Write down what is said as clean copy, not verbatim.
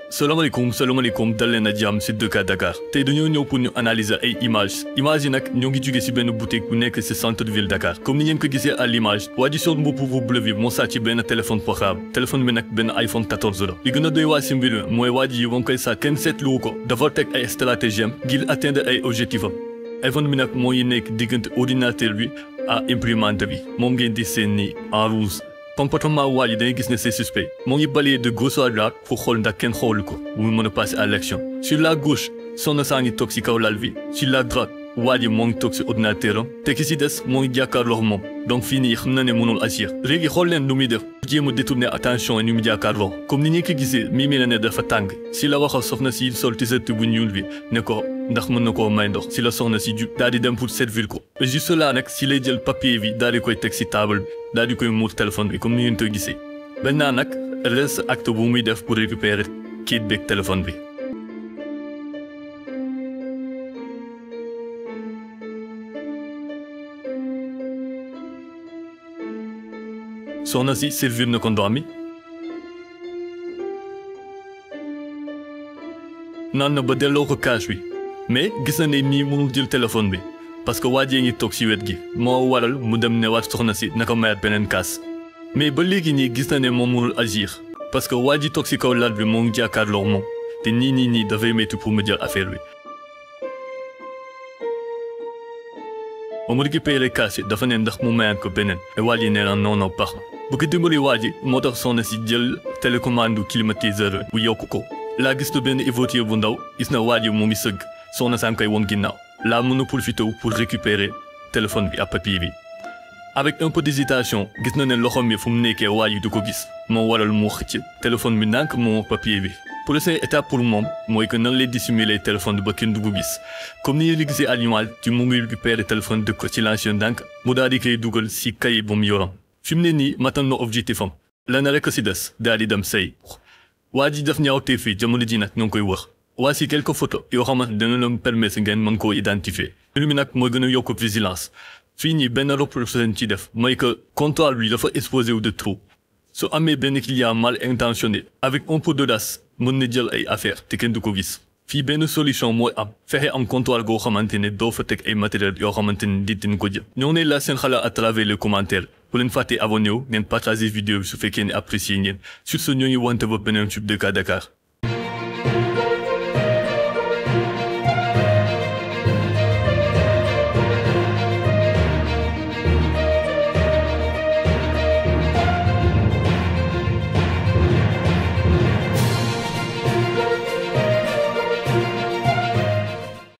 salaamaaleykum dal leen a jàmm si 2K Dakar tey dañoo ñëw pour ñu analyser ay images yi nag ñoo ngi jóge si benn boutique bu nekk si centre de ville Dakar comme ni ngeen ko gisee à l'image waa ji sol mbubb bu bleu bi moo sàcc benn téléphone portable téléphone bi nag benn iPhone 14 la li gën a doy waa si mbir mi mooy waa ji yi koy sàcc kenn seetluwu ko dafa teg ay stratégie am ngir atteindre ay objectif am iPhone bi nag moo ngi nekk diggante ordinateur bi à imprimante bi moom ngeen di seen ni en rouge comportement waa ji da ngay gis ne c'est suspect moo ngi balayé de gauche à droite pour xool ndax kenn xoolu ko mu mën a passer à l'action sur la gauche soxna saa ngi toog si kaw lal bi sur la droite waa ji moo ngi toog si ordinateur am te ki si des moo ngi jàkkaarloo moom donc fii nii xam na ne mënul agir léegi xool leen lu muy def jéem a détourner attention ni mu jàkkaarloo comme ni ñu ko gisee mii la ne dafa tàng si la waxal soxna si sol t-shirt bu ñuul bi ne ko ndax mën na koo may ndox si la soxna si jug daal di dem pour servir ko juste là nag si lay jël papier bi daal di koy teg si table bi daal di koy muur téléphone bi comme ni ngeen ko gisee maintenant nag reste acte bu muy def pour récupérer kit beeg téléphone bi. soxna si servir na ko ndox mi naan na ba delloo ko cash bi mais gis na ne nii mënul jël téléphone bi parce que waa jee ngi toog si wet gi moo waral mu dem ne waat soxna si naka mayaat beneen kaas mais ba léegi nii gis na ne moom mënul agir parce que waa ji toog si kaw lal bi moo ngi jàkkaarloo moom te nii dafay métti pour mu jël affaire bi. ba mu récupéré kaas yi dafa ne ndax mu mayaat ko beneen te waa ji nee na non baax na bu ko dimbali waa ji moo tax soxna si jël télécommande climatiseur bu yokk ko laa gis na benn évoqué bu ndaw gis na waa ji mu ngi sëgg soxna saa ngi koy woon ginnaaw laa mën a profité pour récupérer téléphone bi ak papier bi avec un peu d'hésitation gis na ne loxoom bi fu mu nekkee waa ji du ko gis moo waral mu xëcc téléphone bi ndànk moom papier bi prochaine étape pour moom mooy que nan lay dissimuler téléphone bi ba kenn du ko gis comme ni ñu gisee à l'image ci mu ngi récupérer téléphone dëkk ko ci l'ancien ndànk mu daal di koy dugal si kay bu mu yoroon fi mu ne nii matal na objectif am lenn rek si des daal di dem sëy waa ji def ñaawtee fii jamono ji nag ñoo ngi koy wax voici quelques photos yoo xamante dana leen permettre ngeen mën koo identifier mbir mi nag mooy gën a yokk vigilance fii nii benn reproche ci def mooy que comptoir bi dafa exposé wu de trop su amee benn client mal intentionné avec un peu d'audace mën na jël ay affaire te kenn du ko gis fii benn solution mooy am fexe am comptoir goo xamante ne doo fa teg ay matériel yoo xamante ne nit dina ko jël ñoo ne la seen xalaat à travers les commentaires bu leen fàttee abonné wu ngeen partager vidéo bi su fekkee ne apprécier ngeen sur ce ñoo ngi wante ba beneen sur 2K Dakar